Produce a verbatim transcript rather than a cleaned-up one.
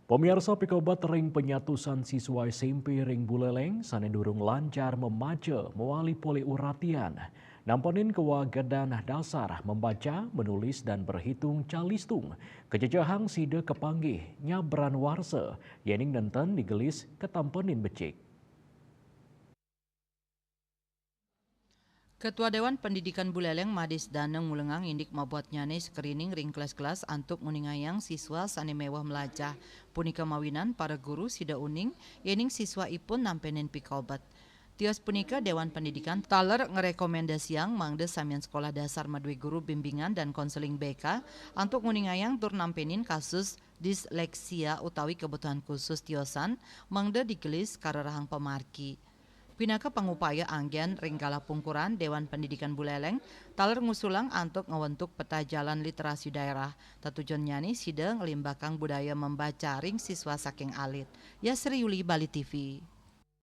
Pemirsa, pikobat ring penyatusan siswa S M P ring Buleleng sane durung lancar memaca mawali polih uratian. Nampenin kawagedan dasar membaca, menulis, dan berhitung calistung, kejejehang sida kapanggih nyabran warsa, yening nenten digelis katampenin becik. Ketua Dewan Pendidikan Buleleng Madis Daneng ngulengang indik mabuatnyane screening ring kelas-kelas antuk nguningayang siswa sane meweh melajah. Punika mawinan para guru sida uning yening siswa ipun nampenin pikobet. Tios punika Dewan Pendidikan taler ngrekomendasiang mangda samian sekolah dasar madue guru bimbingan dan konseling B K antuk nguningayang tur nampenin kasus disleksia utawi kebutuhan khusus tiosan mangda digelis karerahang pamargi. Pinaka pangupaya anggen ring galah pungkuran Dewan Pendidikan Buleleng taler ngusulang antuk ngwentuk peta jalan literasi daerah. Tetujonnyane sida nglimbakang budaya membaca ring siswa saking alit. Yasri Yuli, Bali T V.